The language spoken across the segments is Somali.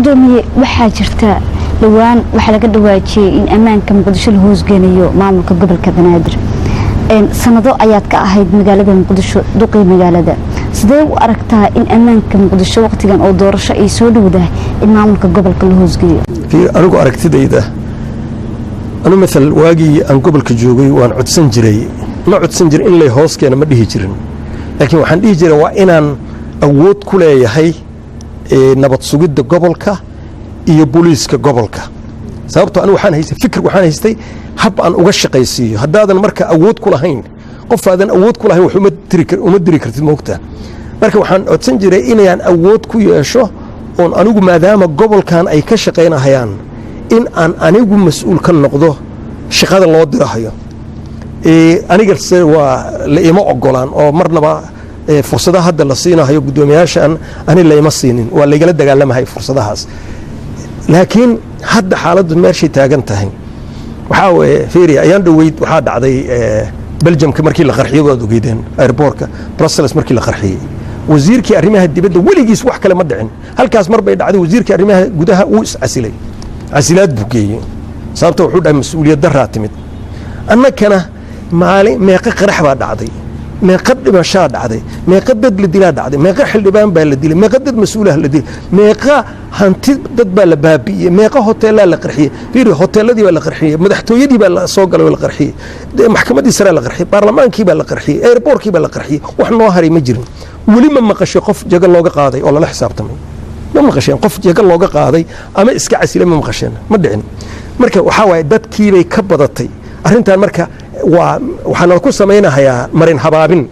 Gudoomiye, waxaa jirta dhowaan waxaa laga dhawaajiyey in ammaanka Muqdisho la hoosgeynayo maamulka gobolka Banaadir. Sanado ayaad ka ahayd magaalada Muqdisho duqii magaalada. Sidee u aragtaa in ammaanka Muqdisho waqtigan oo doorasho ay soo dhowdahay in maamulka gobolka la hoosgeeyo? Anigu aragtidayda, anu maal waagii aan gobolka joogay waan codsan jiray. Ma codsan jirin in lay hoos keena, ma dhihi jirin, laakiin waxaan dhihi jiray waa inaan awood ku leeyahay nabad sugidda gobolka iyo booliiska gobolka. Sababtoo anigu waxaan haystay fikir, waxaan haystay hab aan uga shaqaysiiyo. Haddaadan marka awood ku lahayn, qof aadan awood ku lahayn wax uma diri kartid, moogta. Marka waxaan codsan jiray inaan awood ku yeesho oon anigu, maadaama gobolkan ay ka shaqaynahayaan, in aan anigu mas-uul ka noqdo shaqada loo dirahayo. Aniga se waa la ima ogolaan oo marnaba fursadaha hadda la siinahayo guddoomiyaashan ani layma siinin, waa laygala dagaalamahay fursadahaas. Laakiin hadda xaaladdu meeshay taagan tahay waxaa weeye, fiiri, ayaan dhoweyd waxaa dhacday Belgiumka markii la qarxiyey, waad ogeydeen, airportka Brussels markii la qarxiyey, wasiirkii arrimaha dibadda weligiis wax kale ma dhicin, halkaas mar bay dhacday. Wasiirkii arrimaha gudaha wuu iscasilay, casilaad buu geeyey. Sababta wuxuu dhahay mas-uuliyad daraa timid. Annakana maalin meeqa qarax baa dhacday, meeqa dhimashaa dhacday, meeqa dad la dilaa dhacday, meeqa xildhibaan baa la dilay, meeqa dad mas-uulah la dilay, meeqa hanti dad baa la baabi'iyey, meeqa hoteelaa la qarxiyey. Fiiri, hoteeladii baa la qarxiyey, madaxtooyadii baa la soo galay oo la qarxiyey, maxkamaddii saraa la qarxiyey, baarlamaankii baa la qarxiyey, airportkii baa la qarxiyey. Wax noo haray ma jirin. Weli ma maqashay qof jago looga qaaday oo lala xisaabtamay? Ma maqasheen qof jago looga qaaday ama iska casilay? Ma maqasheen? Ma dhicin. Marka waxaa waaye dadkiibay ka badatay arrintan. Marka waa waxaana ku samaynahayaa marin habaabin.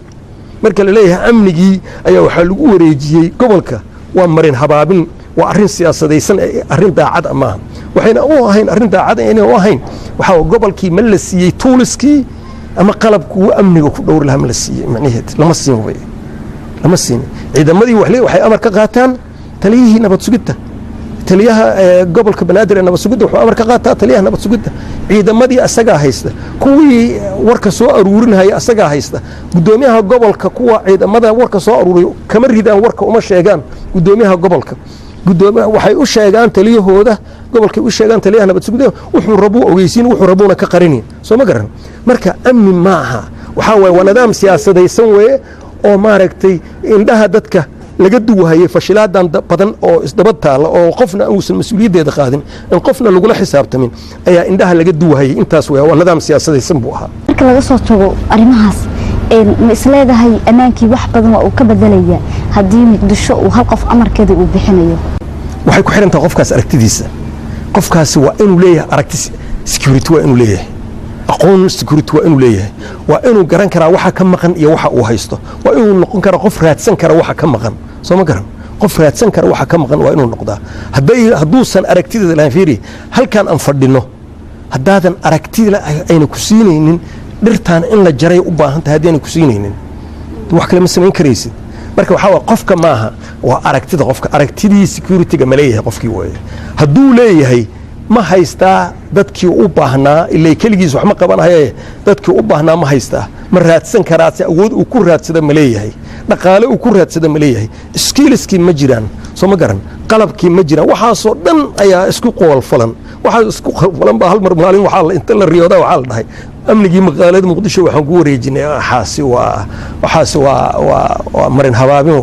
Marka la leeyahay amnigii ayaa waxaa lagu wareejiyey gobolka, waa marin habaabin, waa arrin siyaasadaysan, arrin daacad a maaha. Waxayna u ahayn arrin daacad ayna u ahayn, waxaa gobolkii ma la siiyey toolskii ama qalabkuu amniga ku dhowri lahaa? Ma la siiyey? Macnaheed lama siin wey, lama siin. Ciidamadii waxay amar ka qaataan taliyihii nabad sugidda. Taliyaha gobolka Banaadir ee nabad sugidda wuxuu amar ka qaataa taliyaha nabad sugidda. Ciidamadii asagaa haysta, kuwii warka soo aruurinaya asagaa haysta. Guddoomiyaha gobolka kuwa ciidamada warka soo aruuriyo kama ridaan warka, uma sheegaan guddoomiyaha gobolka. Waxay u sheegaan taliyahooda gobolkay u sheegaan, taliyaha nabad sugidda. Wuxuu rabuu ogeysiin, wuxuu rabuuna ka qarini. Soo ma garan? Marka amni ma aha, waxaa waye waa nidaam siyaasadaysan weeye oo maaragtay indhaha dadka laga duwahayay fashilaadan badan oo isdaba taalla oo qofna uusan mas-uuliyaddeeda qaadin, in qofna lagula xisaabtamin ayaa indhaha laga duwahayay. Intaas weya, waa nidaam siyaasadaysan buu ahaa. Marka laga soo tago arrimahaas, ma isleedahay ammaankii wax badan waa uu ka bedelaya haddii Muqdisho uu hal qof amarkeeda uu bixinayo? Waxay ku xiran tahay qofkaas aragtidiisa. Qofkaasi waa inuu leeyahay aragti security, waa inuu leeyahay aqoon security, waa inuu leeyahay, waa inuu garan karaa waxa ka maqan iyo waxa uu haysto, waa inuu noqon karaa qof raadsan kara waxa ka maqan. Soo ma garan? Qof raadsan kara waxa ka maqan waa inuu noqdaa. Hadduusan aragtideeda lahayn, fiiri, halkaan aan fadhino haddaadan aragtida ayna ku siinaynin, dhirtaan in la jaray u baahan tahay haddayna ku siinaynin, wax kale ma samayn karaysid. Marka waxaa waa qofka maaha, waa aragtida qofka. Aragtidii security-ga ma leeyahay qofkii waaye? Hadduu leeyahay, ma haystaa dadkii u baahnaa? Ilay keligiis wax ma qabanahaye, dadkii u baahnaa ma haystaa? Ma raadsan karaa? Se awood uu ku raadsada ma leeyahay? Dhaqaale uu ku raadsada ma leeyahay? Skillskii ma jiraan? Soo ma garan? Qalabkii ma jiraan? Waxaasoo dhan ayaa isku qoolfalan. Waxaa isku qoolfalan baa hal mar maalin waxaa inta la riyooda waxaa la dhahay amnigii magaalada Muqdisho waxaan ku wareejinay. Waxaasi waa marin habaabin,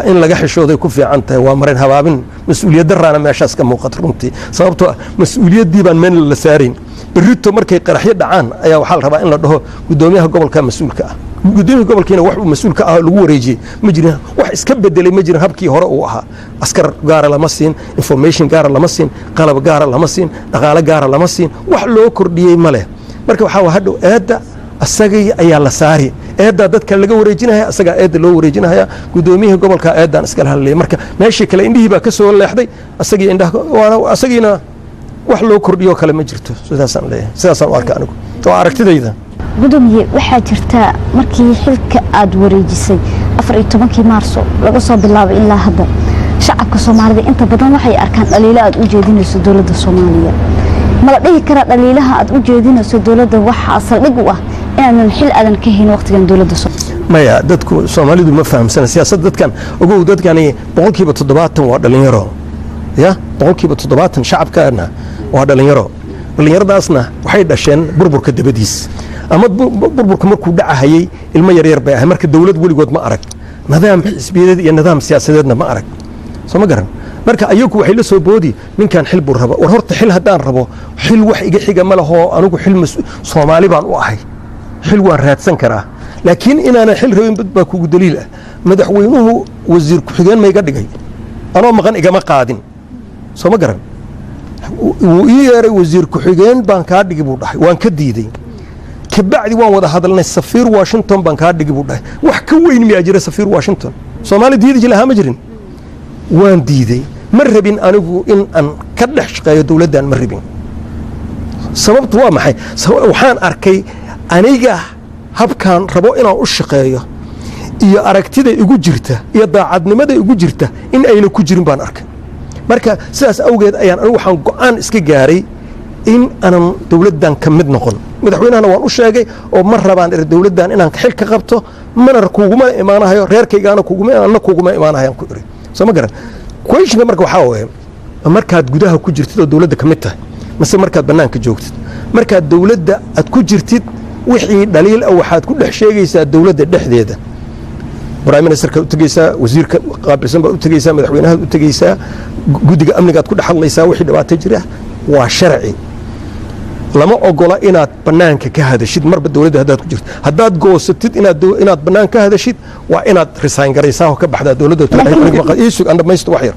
in laga xishooday ku fiican tahay. Waa marin habaabin, mas-uuliyad daraana meeshaas ka muuqata runtii. Sababtoo ah mas-uuliyaddii baan meel la saarayn. Berrito markay qaraxyo dhacaan ayaa waxaa la rabaa in la dhaho guddoomiyaha gobolka mas-uulka ah. Guddoomiyaha gobolkiina wax uu mas-uul ka ah lagu wareejiyey ma jirin. Wax iska bedelay ma jirin habkii hore uu ahaa. Askar gaara lama siin, information gaara lama siin, qalab gaara lama siin, dhaqaale gaara lama siin, wax loo kordhiyey ma leh. Marka waxaa hadhow eedda asagii ayaa la saari, eeddaa dadka laga wareejinaya, asagaa eedda loo wareejinaya. Guddoomiyihii gobolka eeddaan iskala hadlaya. Marka meeshii kale indhihii baa ka soo leexday asagii indhaha, waana asagiina wax loo kordhiyo kale ma jirto. Sidaasaan leeyahay, sidaasaan u arka anigu, waa aragtidayda. Gudoomiye, waxaa jirta markii xilka aad wareejisay 14-kii Maarso laga soo bilaabay ilaa hadda, shacabka Soomaalida inta badan waxay arkaan dhaliilo aad u jeedinayso dowladda Soomaaliya. Ma la dhihi karaa dhaliilaha aad u jeedinayso dowladda waxaa saldhig u ah inaadan xil aadan ka hayn waqtigan dowladda Soomaaliya? Maya, dadku Soomaalidu ma fahamsana siyaasadda. Dadkan ogow, dadkani 70% waa dhalinyaro. Ya 70% shacabkaana waa dhalinyaro. Dhallinyaradaasna waxay dhasheen burburka dabadiis ama burburka markuu dhacahayey ilmo yaryar bay ahay. Marka dowlad weligood ma arag, nidaam xisbiyadeed iyo nidaam siyaasadeedna ma arag, soo ma garan? Marka ayagu waxay la soo boodi, ninkan xil buu raba. War horta xil haddaan rabo, xil wax iga xiga ma lahoo. Anigu xil Soomaali baan u ahay, xil waan raadsan karaa, laakiin inaanan xil rabin baa kugu daliil ah. Madaxweynuhu wasiir ku-xigeen ma iga dhigay? Anoo maqan igama qaadin, soo ma garan? Wuu ii yeeray, wasiir ku-xigeen baan kaa dhigi buu dhahay, waan ka diiday. Kabacdi waan wada hadalnay, safiir Washington baan kaa dhigi buu dhahay. Wax ka weyn miyaa jira safiir Washington? Soomaali diidi jilahaa ma jirin, waan diiday. Ma rabin anigu in aan ka dhex shaqeeyo dowladdan, ma rabin. Sababtu waa maxay? Waxaan arkay aniga habkaan rabo inaan u shaqeeyo iyo aragtida igu jirta iyo daacadnimada igu jirta in ayna ku jirin baan arkay. Marka sidaas awgeed ayaan anigu waxaan go'aan iska gaaray in aanan dowladdan ka mid noqon. Madaxweynahana waan u sheegay oo ma rabaan iri dowladdan inaan xil ka qabto, mana kuguma imaanahayo, reerkaygaana kuguma, anna kuguma imaanahayaan ku iri, soo ma garan? Questionka marka waxaa waaye, markaad gudaha ku jirtid oo dowladda ka mid tahay mase markaad bannaanka joogtid? Markaad dowladda aad ku jirtid, wixii dhaliil ah waxaad ku dhex sheegaysaa dowladda dhexdeeda. Prime ministerka u tegeysaa, wasiirka qaabilsan baad u tegeysaa, madaxweynahaad u tegeysaa, guddiga amnigaad ku dhex hadlaysaa. Wixii dhibaato jira waa sharci. Lama ogola inaad bannaanka ka hadashid marba dowladda haddaad ku jirto. Haddaad goosatid inaad bannaan ka hadashid, waa inaad resign garaysaa oo ka baxdaa dowladda. Ii sug aan dhamaysto wax yar.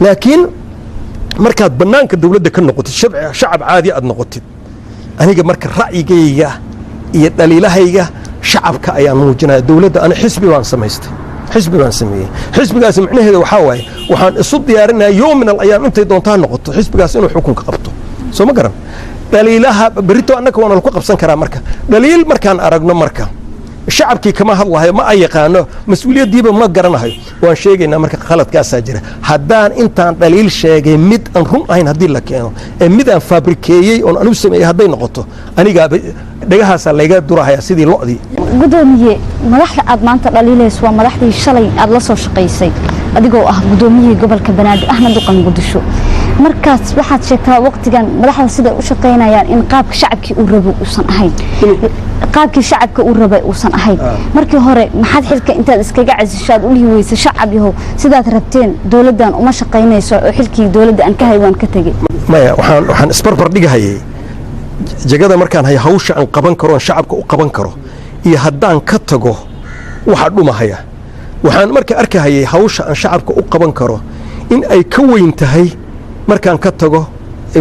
Laakiin markaad bannaanka dowladda ka noqotid, shacab caadi aad noqotid, aniga marka ra'yigayga iyo dhaliilahayga shacabka ayaan muujinaya. Dowladda ani xisbi baan samaystay, xisbi baan sameeyey. Xisbigaasi micnaheeda waxaa waaye, waxaan isu diyaarinaya yoom min al ayaam, intay doontaa noqoto, xisbigaas inuu xukunka qabto, soo ma garan? Dhaliilaha berito annaka waana laku qabsan karaa. Marka dhaliil markaan aragno, marka shacabkii kama hadlahayo, ma ay yaqaano, mas-uuliyaddiiba ma garanahayo, waan sheegaynaa. Marka khaladkaasaa jira. Haddaan intaan dhaliil sheegay mid aan run ahayn haddii la keeno, ee mid aan fabrikeeyey oon anigu sameeyey hadday noqoto, anigaaba dhegahaasaa layga durahaya sidii lo'dii. Gudoomiye, madaxda aad maanta dhaliilayso waa madaxdii shalay aad la soo shaqaysay, adigoo ah gudoomiyihii gobolka Banaadir ahna duqa Muqdisho. Markaas waxaad sheegtaa waqtigan madaxda siday u shaqaynayaan in qaabka shacabkii uu rabo uusan ahayn, qaabkii shacabka uu rabay uusan ahayn. Markii hore maxaad xilka intaad iskaga casisho aad u dhihi weysa, shacab yahow, sidaad rabteen dowladdan uma shaqaynayso oo xilkii dowladda aan ka hay waan ka tegey? Maya, waxaan isbarbar dhigahayay jagada markaan hayo hawsha aan qaban karo, aan shacabka u qaban karo, iyo haddaan ka tago waxa dhumahaya. Waxaan marka arkahayay hawsha aan shacabka u qaban karo in ay ka weyn tahay markaan ka tago,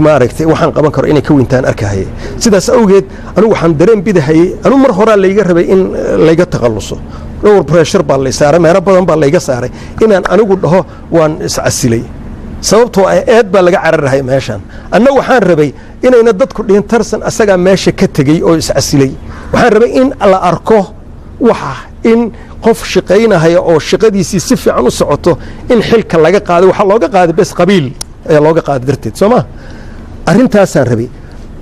maaragtay, waxaan qaban karo inay ka weyntahan arkahayay. Sidaas awgeed anigu waxaan dareen bidahayay, anigu mar horaa layga rabay in layga takhalluso. Dhowr pressure baa lay saaray, meelo badan baa layga saaray inaan anigu dhaho waan iscasilay, sababtoo ah eed baa laga cararahay meeshan. Anna waxaan rabay inayna dadku dhihin Tarsan asagaa meesha ka tegey oo iscasilay. Waxaan rabay in la arko waxa in qof shaqaynahaya oo shaqadiisii si fiican u socoto in xilka laga qaaday. Waxaa looga qaaday bes qabiil ayaa looga qaaday darteed, soo ma? Arrintaasaan rabay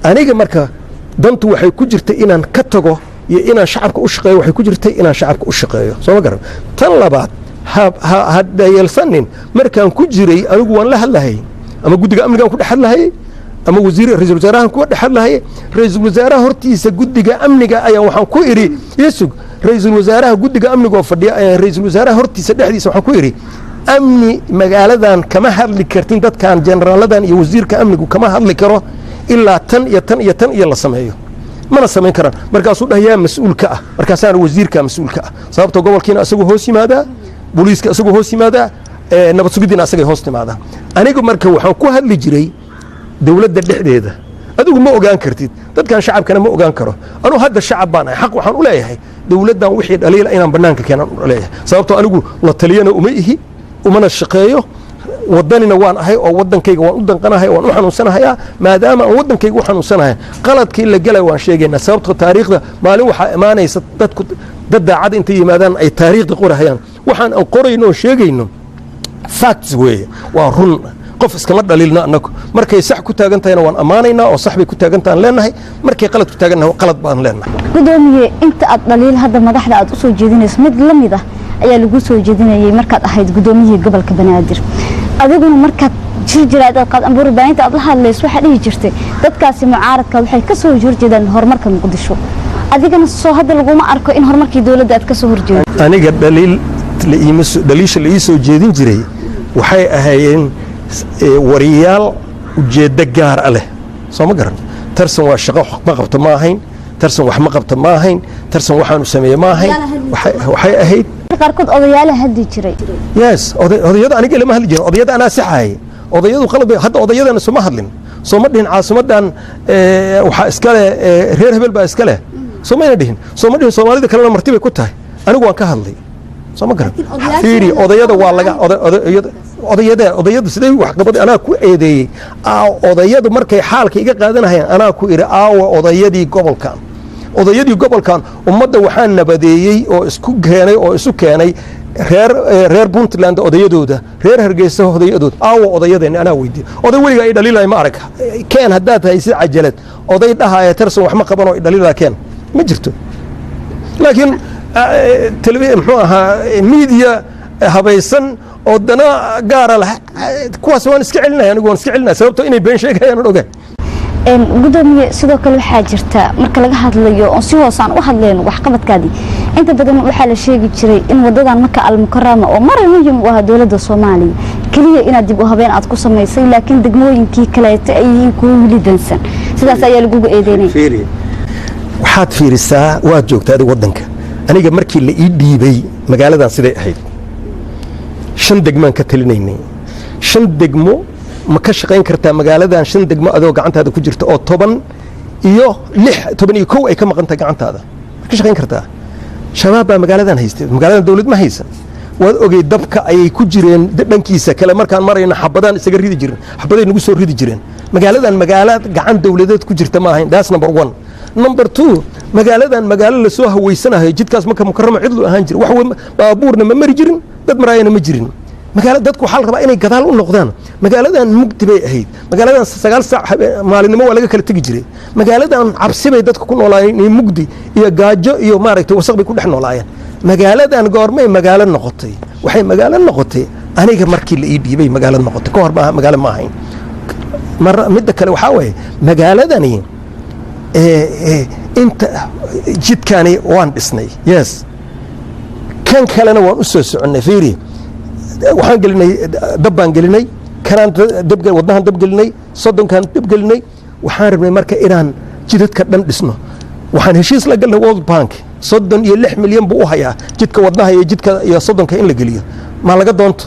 aniga. Marka dantu waxay ku jirtay inaan ka tago iyo inaan shacabka u shaqeeyo, waxay ku jirtay inaan shacabka u shaqeeyo, soo ma garan? Tan labaad, ha dhayeelsanin, markaan ku jiray anigu waan la hadlahayay, ama guddiga amnigaan ku dhex hadlahayay ama wasiir ra-iisul wasaarahan kuwa dhex hadlahayay. Ra-iisul wasaaraha hortiisa guddiga amniga ayaan waxaan ku idhi, yusug, ra-iisul wasaaraha guddiga amniga oo fadhiya ayaan ra-iisul wasaaraha hortiisa dhexdiisa waxaan ku idhi, amni magaaladan kama hadli kartin, dadkan jeneraaladan iyo wasiirka amnigu kama hadli karo ilaa tan iyo tan iyo tan iyo la sameeyo, mana samayn karaan. Markaasuu dhah, yaa mas-uul ka ah? Markaasaana wasiirka mas-uul ka ah, sababta gobolkiina asagoo hoos yimaadaa, booliiska asagoo hoos yimaadaa, nabad sugiddiina asagay hoos timaadaa. Anigu marka waxaan ku hadli jiray dowladda dhexdeeda. Adigu ma ogaan kartid, dadkan shacabkana ma ogaan karo. Anugu hadda shacab baan ahay, xaq waxaan u leeyahay dowladdan wixii dhaliila inaan bannaanka keenaan u leeyahay, sababtoo anigu la taliyana uma ihi, umana shaqeeyo. Wadanina waan ahay oo waddankayga waan u danqanahay, waan u xanuunsanahayaa. Maadaama aan waddankayga u xanuunsanahay, qaladkii la gelay waan sheegaynaa, sababtoo taariikhda maalin waxaa imaanaysa dadku dad daacad intay yimaadaan ay taariikhda qorahayaan. Waxaan aan qorayno oo sheegayno facts weeye, waa run. Qof iskama dhaliilno annagu. Markay sax ku taagan tahayna waan ammaanaynaa oo sax bay ku taagan tahan leenahay, markay qalad ku taagannahay qalad baan leenahay. Gudoomiye, inta aad dhaliil hadda madaxda aad u soo jeedinayso, mid la mid ah ayaa lagu soo jeedinayay markaad ahayd gudoomiyihii gobolka Banaadir. Adiguna markaad Shir jiraad aad qaad amba warbaahinta aad la hadlayso, waxaa dhihi jirtay dadkaasi mucaaradka waxay ka soo horjeedaan horumarka Muqdisho. Adigana soo hadda laguma arko in horumarkii dowladda aad ka soo horjeedo? Aniga dhaliil la iima soo, dhaliisha la ii soo jeedin jiray waxay ahaayeen wariyaal ujeeddo gaar ah leh, soo ma garan? Tarsan waa shaqo ma qabto ma ahayn, Tarsan wax ma qabto ma ahayn, Tarsan waxaanu sameeye ma ahayn. Waxay ahayd Qaarkood odayaala hadli jiray. Yes, odayada aniga lama hadli jirin. Odayada anaa saxaayay. Odayadu qalad bay. Hadda odayadana soma hadlin, sooma dhihin caasimadan waxaa iska leh reer hebel baa iska leh, soo mayna dhihin? Sooma dhihin Soomaalida kalena marti bay ku tahay? Anigu waan ka hadlay, soo ma garan? Fiiri, odayada waa laga odayada siday wax qabad anaa ku eedeeyey. Odayadu markay xaalka iga qaadanahayeen, anaa ku idhi: aawa odayadii gobolkan? Odayadii gobolkan ummadda waxaa nabadeeyey oo isku keenay oo isu keenay reer Puntland odayadooda, reer Hargeysa odayadooda. Aawa odayadeenni? Anaa weydiiye. Oday weligaa i dhaliilaya ma arag. Keen haddaad haysid cajalad oday dhahaya Tarsan wax ma qabanoo i dhaliilaya, keen. Ma jirto. Laakiin muxuu ahaa, media habaysan oo dana gaara lah, kuwaas waan iska celinaya. Anigu waan iska celinaya, sababtoo inay been sheegayaan ogahay. Gudoomiye, sidoo kale waxaa jirta marka laga hadlayo oon si hoos aan u hadlayno waxqabadkaadii, inta badan waxaa la sheegi jiray in wadadan Maka Almukarama oo mar muhim u ahaa dowladda Soomaaliya keliya inaad dib u habeen aad ku samaysay, laakiin degmooyinkii kaleeto ay yihiin kuwo weli dansan. Sidaas ayaa lagugu eedeynaya. Waxaad fiirisaa, waad joogtaa adig waddanka. Aniga markii la ii dhiibay magaaladan siday ahayd, shan degmaan ka talinaynay. Shan degmo ma ka shaqayn kartaa magaaladan? Shan degmo adoo gacantaada ku jirta oo 16, 11 ay ka maqan tahay gacantaada, ma ka shaqayn kartaa? Shabaab baa magaaladan haystay. Magaaladan dowlad ma haysan, waad ogey. Dabka ayay ku jireen dhankiisa kale. Markaan marayno xabadaan isaga ridi jirin, xabaday nagu soo ridi jireen. Magaaladan magaalo gacan dowladeed ku jirta ma ahayn. That's number one. Number two, magaaladan magaalo lasoo haweysanayo, jidkaas Marka Mukarama cidlu ahaan jira, wax baabuurna ma mari jirin, dad maraayana ma jirin. Magaala dadku waxaa la rabaa inay gadaal u noqdaan. Magaaladan mugdi bay ahayd. Magaaladan 9 saac maalinimo waa laga kala tegi jiray. Magaaladan cabsi bay dadku ku noolaayeen, iyo mugdi iyo gaajo iyo maaragtay wasaq bay ku dhex noolaayeen. Magaaladan goormay magaalo noqotay? Waxay magaalo noqotay aniga markii la ii dhiibay magaalo noqotay. Ka hor maaha, magaalo ma ahayn. Mar midda kale waxaa waaye magaaladani inta jidkani waan dhisnay, yes, kan kalena waan u soo soconnay. Fiiri, waxaan gelinay dab baan gelinay, kanaan dab, wadnahan dab gelinay, soddonkaan dab gelinay. Waxaan rabnay marka inaan jidadka dhan dhisno. Waxaan heshiis la galnay World Bank. 36 milyan buu u hayaa jidka wadnaha iyo jidka iyo soddonka in la geliyo. Ma laga doonto?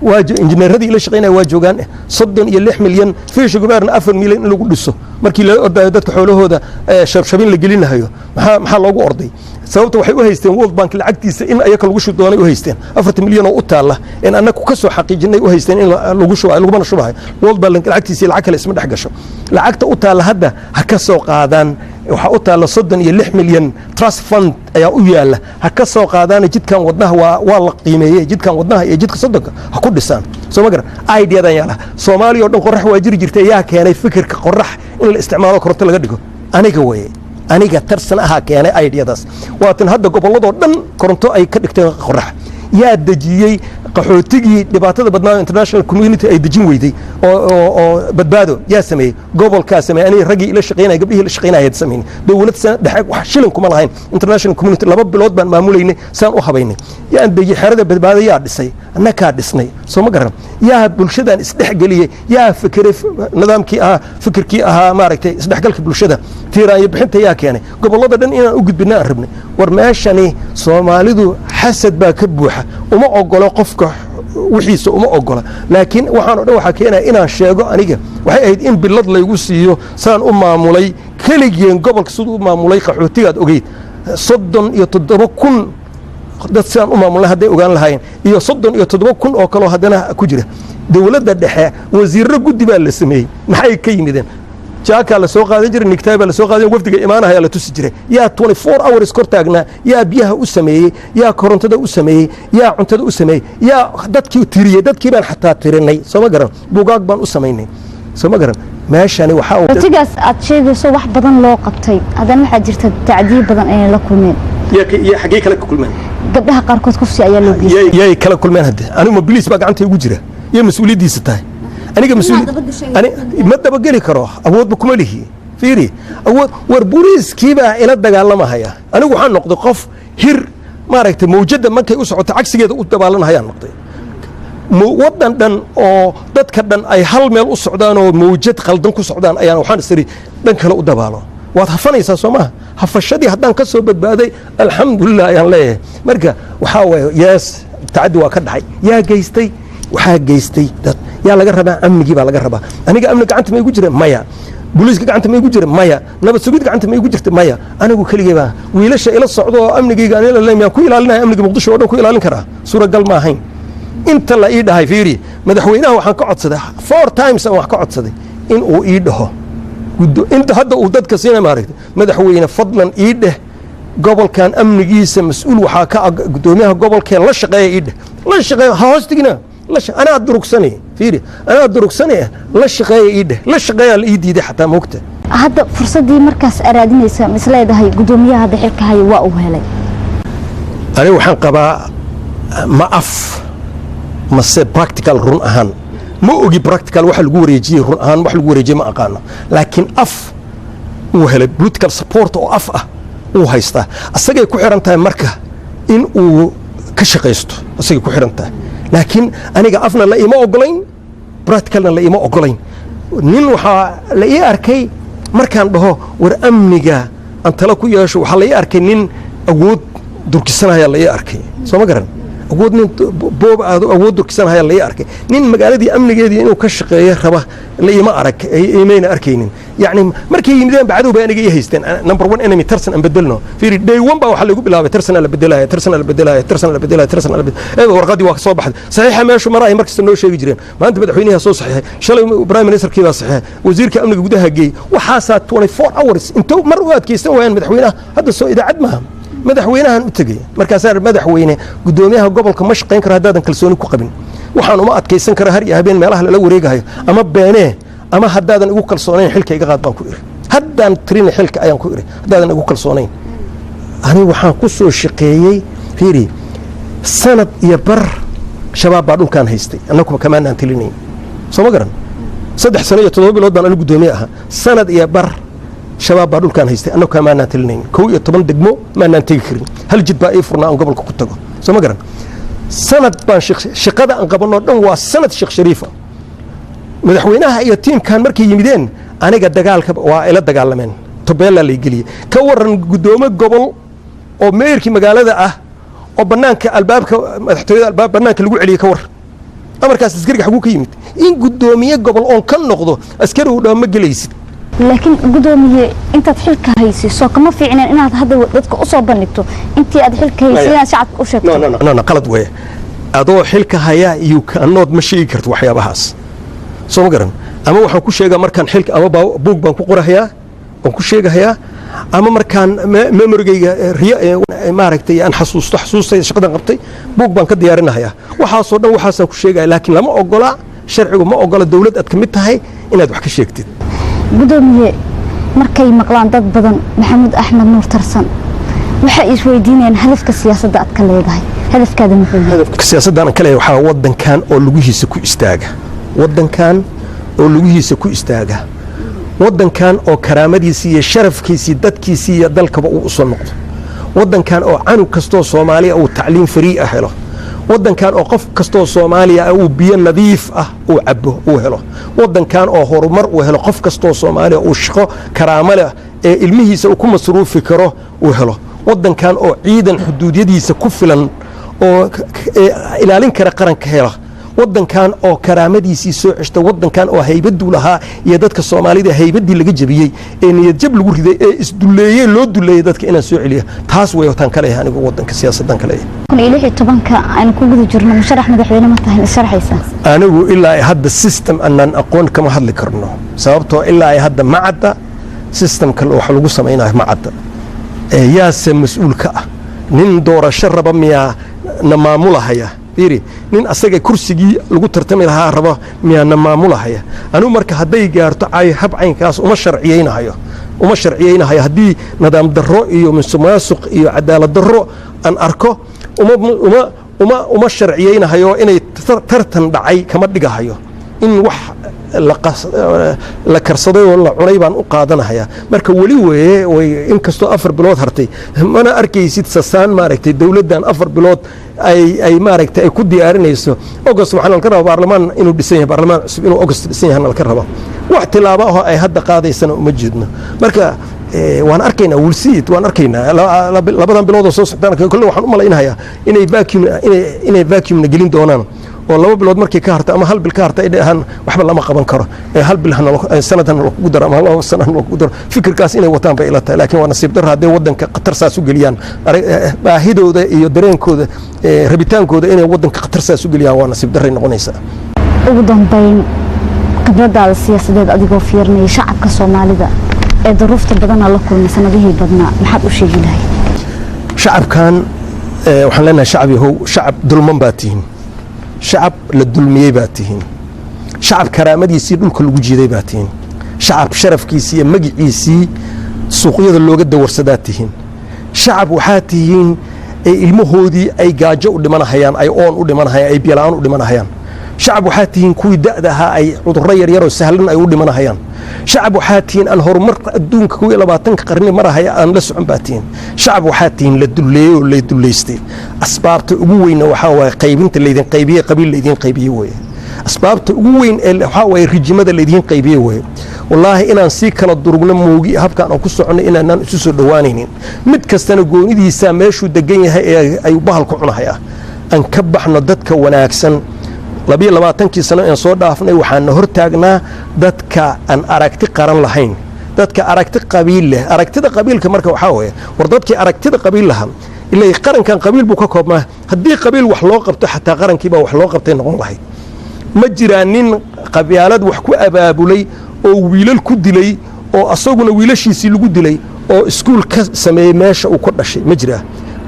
Waa injineeradii ila shaqaynaya waa joogaan. 36 milyan, fiisha gubeerna 4 milyan in lagu dhiso. Markii lala ordayo dadka xoolahooda shabshabin la gelinahayo, maxaa loogu orday? Sababta waxay u haysteen World Bank lacagtiisa in ayaka lagu shubi doonay u haysteen. 40 milyan oo u taalla in annagu ka soo xaqiijinay u haysteen in lagu shubayo, lagumana shubahayo. World Bank lacagtiisa lacag kale isma dhex gasho. Lacagta u taalla hadda ha ka soo qaadaan. Waxaa u taalla 36 milyan, trust fund ayaa u yaalla. Ha ka soo qaadaana jidkan wadnaha. Waa la qiimeeyey. Jidkan wadnaha iyo jidka soddonka ha ku dhisaan, soo ma garan? Ideadan yaa laha? Soomaaliya oo dhan qorax waa jiri jirtay. Yaa keenay fikirka qorax in la isticmaalo, koronto laga dhigo? Aniga weye. Aniga Tarsan ahaa keenay ideadaas. Waatan hadda gobolladoo dhan koronto ay ka dhigteen qorax. Yaa dejiyey qaxootigii dhibaatada badnaa international community ay dejin weyday oo Badbaado? Yaa sameeyey? Gobolkaa sameeyey. Aniga, raggii ila shaqeynaya, gabdhihii ila shaqeynaya sameynay. Dowlad sana dhexe wax shilin kuma lahayn. International community 2 bilood baan maamulaynay, saan u habaynay. Yaan dejiyey xerada Badbaado? Yaa dhisay? Annakaa dhisnay, soo ma garan? Yaa bulshadan isdhexgeliyey? Yaa fikiray nidaamkii ahaa, fikirkii ahaa maaragtay isdhexgalka bulshada, tiiraanyo bixinta yaa keenay? Gobollada dhan inaan u gudbina aan rabnay. War meeshani Soomaalidu xasad baa ka buuxa, uma ogolo qofka wixiisa, uma ogola. Laakiin waxaan o dhan waxaa keenaya inaan sheego. Aniga waxay ahayd in bilad laygu siiyo saan u maamulay keligeen gobolka, siduu u maamulay qaxootigaad ogeyd, 37,000 dad sidaan u maamulnay hadday ogaan lahaayeen, iyo 37,000 oo kaloo haddana ku jira dowladda dhexe. Wasiirro guddi baa la sameeyey. Maxay ka yimideen? Jaakaa la soo qaadan jiray, nigtaay baa la soo qaadan, wafdiga imaanahaya la tusi jiray. Yaa 24 hours kor taagnaa? Yaa biyaha u sameeyey? Yaa korontada u sameeyey? Yaa cuntada u sameeyey? Yaa dadkii tiriyey? Dadkii baan xataa tirinay, soo ma garan? Buugaag baan u samaynay, soo ma garan? Meeshani waxaa Qaxootigaas aad sheegayso wax badan loo qabtay, haddana waxaa jirta tacdiyo badan inay la kulmeen. Yaa xaggee kale ka kulmeen? Gabdhaha qaarkood kufsi ayaa loo geystay. Yay kala kulmeen? Hadde anigu ma biliis baa gacanta igu jira iyo mas-uuliyaddiisa tahay? Aniga mas-uul ma dabageli karo, awoodba kuma lihi. Fiiri, awood war booliiskiibaa ila dagaalamahaya. Anigu waxaan noqday qof hir maaragtay mawjadda markay u socoto cagsigeeda u dabaalanahayaan noqday. Waddan dhan oo dadka dhan ay hal meel u socdaan oo mawjad qaldan ku socdaan ayaan waxaan isiri dhan kale u dabaalo. Waad hafanaysaa, soo maha? Hafashadii haddaan ka soo badbaaday, alxamdulilah ayaan leeyahay. Marka waxaa waaye, yes, tacaddi waa ka dhacay. Yaa geystay? Waxaa geystay dad. Yaa laga rabaa? Amnigii baa laga rabaa. Aniga amni gacanta ma igu jira? Maya. Booliiska gacanta ma igu jira? Maya. Nabad sugid gacanta ma igu jirta? Maya. Anigu keligay baa wiilasha ila socdo oo amnigayga anila miyaan ku ilaalinaya? Amniga Muqdisho oo dhan ku ilaalin karaa? Suuragal ma ahayn. Inta la ii dhahay, fiiri, madaxweynaha waxaan ka codsaday four times aan wax ka codsaday in uu ii dhaho inta hadda uu dadka siina, maaragtay, madaxweyne, fadlan ii dheh gobolkan amnigiisa mas-uul waxaa ka guddoomiyaha gobolkee la shaqeeya. Ii dheh la shaqeeya, ha hoostigina, anaa durugsanay. Fiiri, anaa durugsanay, la shaqeeya ii dheh, la shaqeeya la ii diiday xataa, moogta. Hadda fursaddii markaas araadinaysa mis leedahay guddoomiyaha hadda xilka haya waa uu helay? Aniga waxaan qabaa, ma af mase practical, run ahaan ma ogi practical waxa lagu wareejiyey. Run ahaan wax lagu wareejiyey ma aqaano, laakiin af uu helay political support oo af ah uu haystaa. Asagay ku xiran tahay marka in uu ka shaqaysto, asagay ku xiran tahay. Laakiin aniga afna la ima ogolayn, practicalna la ima ogolayn. Nin waxaa la ii arkay markaan dhaho war amniga aan talo ku yeesho, waxaa la ii arkay nin awood durkisanaya la ii arkay, soo ma garan? Awood nin boob aado awood durkisanaya la ii arkay. Nin magaaladii amnigeedii inuu ka shaqeeyo raba la ima arag, imayna arkaynin. Yacni markay yimideen bacdow bay aniga ii haysteen, number one enemy. Tarsan aan bedelno. Fiiri, day one baa waxaa lagu bilaabay Tarsan la bedelaya, Tarsan la bedelaya, Tarsan la bedelaya, Tarsan la bedelaya. Warqadii waa ka soo baxday, saxiixa meeshu maraay markasta noo sheegi jireen. Maanta madaxweynaha soo saxiixay, shalay prime ministerkii baa saxiixay, wasiirka amniga gudaha geey. Waxaasaa 24 hours intuu mar u adkaysan waayaan madaxweynaha. Hadda soo idaacad maaha, madaxweynahan u tegey. Markaasaa madaxweyne, guddoomiyaha gobolka ma shaqayn karo haddaadan kalsooni ku qabin. Waxaan uma adkaysan kara har iyo habeen meelaha lala wareegahayo. Ama beenee ama haddaadan igu kalsoonayn xilka iga qaad baan ku iri. Haddaan tirina xilka ayaan ku iri, haddaadan igu kalsoonayn. Anigu waxaan ku soo shaqeeyey, fiiri, sanad iyo bar Shabaab baa dhulkaan haystay, annaguba kamaanaan telinayn, soo ma garan? 3 sano iyo 7 bilood baan anigu guddoomiye ahaa. Sanad iyo bar Shabaab baa dhulkaan haystay, annagu kamaanaan telinayn. 11 degmo maanaan tegi karin, hal jid baa ii furnaa aan gobolka ku tago, soo ma garan? Sanad baan shaqada aan qabanoo dhan waa sanad Sheekh Shariifa. Madaxweynaha iyo tiimkan markay yimideen, aniga dagaalka waa ila dagaalameen, tobeelaa lay geliyey. Ka waran guddoomo gobol oo meeyarkii magaalada ah oo bannaanka albaabka madaxtooyada albaab bannaanka lagu celiyey? Ka war amarkaas askariga xaguu ka yimid in guddoomiye gobol oon ka noqdo askari uu dhaho ma gelaysid? Laakiin guddoomiye, intaad xilka haysiso kama fiicneen inaad hadda dadka u soo bandhigto intii aad xilka haysay, inaad shacabka u sheegto? No, qalad weeye. Adoo xilka haya iyo kaanood ma sheegi karto waxyaabahaas, soo ma garan? Ama waxaan ku sheegaa markaan xilka ama buug baan ku qorahayaa waan ku sheegahayaa, ama markaan memorygayga maaragtay aan xasuusto, xasuustayda shaqadan qabtay buug baan ka diyaarinahayaa. Waxaasoo dhan waxaasaan ku sheegaya, laakiin lama ogola, sharcigu ma ogola dowlad aad ka mid tahay inaad wax ka sheegtid. Gudoomiye, markay maqlaan dad badan Maxamuud Axmed Nuur Tarsan, waxay isweydiinayaan hadafka siyaasadda aad ka leedahay. Hadafkaada muxuu yahay? Hadafka siyaasaddan aan ka leeyahay waxaa waddankan oo lugihiisa ku istaaga, waddankan oo lugihiisa ku istaaga, waddankan oo karaamadiisii iyo sharafkiisii, dadkiisii iyo dalkaba uu usoo noqdo, waddankan oo canug kastoo Soomaaliya uu tacliim free ah helo, waddankan oo qof kastoo Soomaaliya ah uu biyo nadiif ah uu cabo uu helo, waddankan oo horumar uu helo, qof kastoo Soomaaliya uu shaqo karaamo leh ee ilmihiisa uu ku masruufi karo uu helo, waddankan oo ciidan xuduudyadiisa ku filan oo ilaalin kara qaranka hela, waddankan oo karaamadiisii soo ceshta, waddankan oo haybaduu lahaa iyo dadka Soomaalida haybaddii laga jebiyey ee niyadjab lagu riday ee isdulleeyey loo duleeyey dadka inaan soo celiya. Taas way wataan ka leeyahay anigu waddanka siyaasaddan ka leeyahay. 2016-ka aynu ku guda jirno, musharax madaxweyne ma tahay? Is sharaxaysaa? Anigu ilaa ay hadda system anaan aqoon kama hadli karno, sababtoo ilaa ay hadda ma cadda systemka wax lagu samaynayo, ma cadda. Yaase mas-uul ka ah? Nin doorasho raba miyaa na maamulahaya? Fiiri, nin asaga kursigii lagu tartami lahaa raba miyaa na maamulahaya? Anigu marka hadday gaarto cay hab caynkaas uma sharciyeynahayo, uma sharciyeynahayo. Haddii nidaam darro iyo musuqmaasuq iyo cadaalad darro aan arko, uma sharciyeynahayo inay tartan dhacay kama dhigahayo in wax La karsaday oo la cunay baan u qaadanahayaa. Marka weli weeye way, inkastoo 4 bilood hartay, mana arkaysid sasaan maaragtay dowladdan 4 bilood ay maaragtay ay ku diyaarinayso. August waxaan alka rabaa baarlamaan inuu dhisan yahay, baarlamaan cusub inuu August dhisan yahay alka rabaa. Wax tilaabo ahoo ay hadda qaadaysana uma jeedno. Marka waan arkaynaa, we'll see it, waan arkaynaa labadan bilood oo soo socdaan. Kolle waxaan u malaynayaa inay vacuumna gelin doonaan oo 2 bilood markay ka harto ama hal bil ka harta ay dhahaan waxba lama qaban karo, ee hal bil sanad hana lakugu daro ama 2 sano hana lakugu daro. Fikirkaas inay wataan bay ila tahay, laakiin waa nasiib darro hadday waddanka khatar saas u geliyaan. Baahidooda iyo dareenkooda, rabitaankooda inay waddanka khatar saas u geliyaan waa nasiib darray noqonaysaa. Ugu dambeyn, khibradaada siyaasadeed adigoo fiirinaya, shacabka Soomaalida ee duruufta badana la kulmay sanadihii badnaa, maxaad u sheegi lahayd? Shacabkan waxaan leenahay, shacab yahow, shacab dulman baa tihiin, shacab la dulmiyey baa tihiin, shacab karaamadiisii dhulka lagu jiiday baa tihiin, shacab sharafkiisii iyo magiciisii suuqyada looga dawarsadaa tihiin, shacab waxaa tihiin ee ilmahoodii ay gaajo u dhimanahayaan, ay oon u dhimanahayaan, ay biyola'aan u dhimanahayaan. Shacab waxaa tihiin kuwii da'da ahaa ay cudurro yaryaroo sahlan ay u dhimanahayaan. Shacab waxaa tihiin aan horumarka adduunka 21-ka qarni marahaya aan la socon baa tihiin. Shacab waxaa tihiin la dulleeyey oo la dullaystay. Asbaabta ugu weynna waxaa waaye qaybinta laydin qaybiyey, qabiil laydin qaybiyey weeye. Asbaabta ugu weyn ee waxaa waaye rijimada laydin qaybiyey weeye. Wallaahi inaan sii kala durugno moogi, habkaan aan ku soconno inaanaan isu soo dhowaanaynin. Mid kastana goonidiisa meeshuu degan yahay ee ayuu bahal ku cunahayaa. Aan ka baxno dadka wanaagsan. 22-kii sano aan soo dhaafnay waxaana hor taagnaa dadka aan aragti qaran lahayn, dadka aragti qabiil leh. Aragtida qabiilka marka waxaa weeye, war dadkii aragtida qabiil lahaa, ilaa qarankan qabiil buu ka koobnaa. Haddii qabiil wax loo qabto, xataa qarankii baa wax loo qabtay noqon lahayd. Ma jiraa nin qabyaalad wax ku abaabulay oo wiilal ku dilay oo asaguna wiilashiisii lagu dilay oo iskuul ka sameeyey meesha uu ku dhashay? Ma jiraa?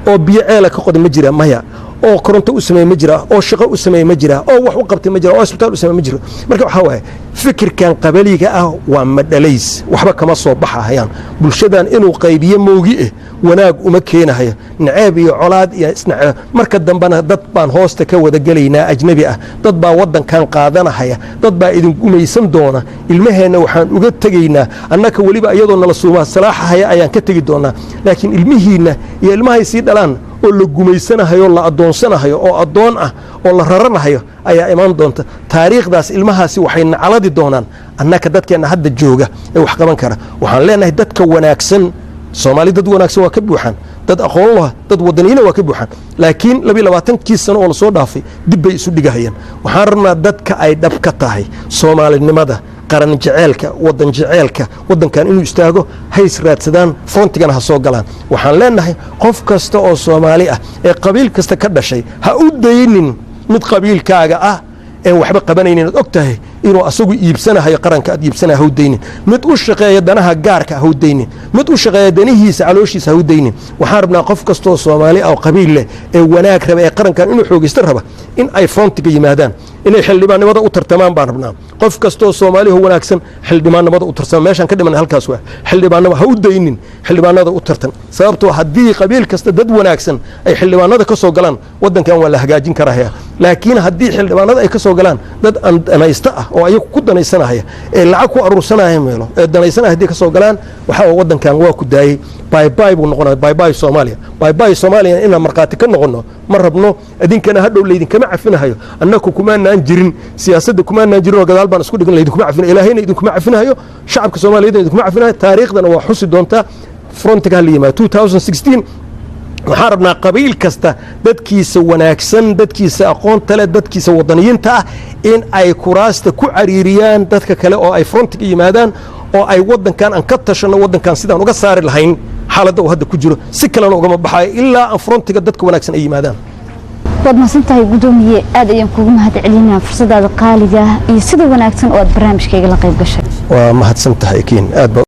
Oo biyo ceela ka qoday? Ma jiraa? Maya. Oo koronto u sameeye? Ma jiraa? Oo shaqo u sameeye? Ma jiraa? Oo wax u qabtay? Ma jira? Oo isbitaal u sameeye? Ma jiro. Marka waxaa waaye fikirkan qabaliga ah waa madhalays, waxba kama soo baxahayaan. Bulshadan inuu qaybiyo moogi eh wanaag uma keenahayo, naceeb iyo colaad iyo isnaceeb. Marka dambena dad baan hoosta ka wada gelaynaa ajnabi ah, dad baa waddankan qaadanahaya, dad baa idin gumaysan doona. Ilmaheenna waxaan uga tegaynaa annaka weliba iyadoo nala suumaa salaaxahaya ayaan ka tegi doonaa, laakiin ilmihiinna iyo ilmahay sii dhalaan oo la gumaysanahayo, la addoonsanahayo, oo addoon ah oo la raranahayo ayaa imaan doonta. Taariikhdaas ilmahaasi waxay nacaladi doonaan annaka dadkeenna hadda jooga ee wax qaban kara. Waxaan leenahay dadka wanaagsan, Soomaali dad wanaagsan waa ka buuxaan, dad aqoon lah, dad wadaniyiina waa ka buuxaan, laakiin 22-kii sano oo lasoo dhaafay dib bay isu dhigahayaan. Waxaan rabnaa dadka ay dhab ka tahay Soomaalinimada, qaran jeceelka, wadan jeceelka, waddankan inuu istaago, hays raadsadaan, frontigana ha soo galaan. Waxaan leenahay qof kasta oo Soomaali ah ee qabiil kasta ka dhashay, ha u daynin mid qabiilkaaga ah een waxba qabanaynin aad og tahay inuu asagu iibsanahayo qaranka aad iibsanaya. Ha u daynin mid u shaqeeya danaha gaarka, ha u daynin mid u shaqeeya danihiisa calooshiisa, ha u daynin. Waxaan rabnaa qof kastoo Soomaali ah oo qabiil leh ee wanaag raba, ee qarankan inuu xoogaysto raba, in ay frontiga yimaadaan, inay xildhibaannimada u tartamaan baan rabnaa. Qof kastoo Soomaaliho wanaagsan xildhibaannimada u tartama. Meeshaan ka dhiman halkaas waa xildhibaannimo. Ha u daynin, xildhibaanada u tartan, sababtoo haddii qabiil kasta dad wanaagsan ay xildhibaanada ka soo galaan, waddankan waa la hagaajin karahaya. Laakiin haddii xildhibaanada ay ka soo galaan dad aan danaysta ah oo ayagu ku danaysanaya ee lacag ku aruursanaya meelo ee danaysanaya, haddii ka soo galaan, waxaa waddankan waa ku daayey, bye bye buu noqonaya. Bye bye Soomaaliya, bye bye Soomaaliya. Inaan markhaati ka noqono ma rabno. Idinkana hadhow laydinkama cafinahayo. Annaku kumaanaan jirin siyaasadda, kumaanaan jirin oo gadaal baan isku dhigan. Laydinkuma cafinayo, Ilaahayna idinkuma cafinahayo, shacabka Soomaaliyeedna idinkuma cafinahayo, taariikhdana waa xusi doontaa. Frontiga ha la yimaado. 2016 waxaan rabnaa qabiil kasta dadkiisa wanaagsan, dadkiisa aqoonta leh, dadkiisa wadaniyiinta ah in ay kuraasta ku cariiriyaan dadka kale oo ay frontiga yimaadaan oo ay waddankan aan ka tashanno, waddankan sidaan uga saari lahayn xaaladda uu hadda ku jiro. Si kalena ugama baxayo ilaa aan frontiga dadka wanaagsan ay yimaadaan. Waad mahadsan tahay, guddoomiye. Aad ayaan kugu mahad celinaa fursadaada qaaliga ah iyo sida wanaagsan oo aad barnaamijkayga la qayb gashay. Waa mahadsan tahay, kiin aad baa.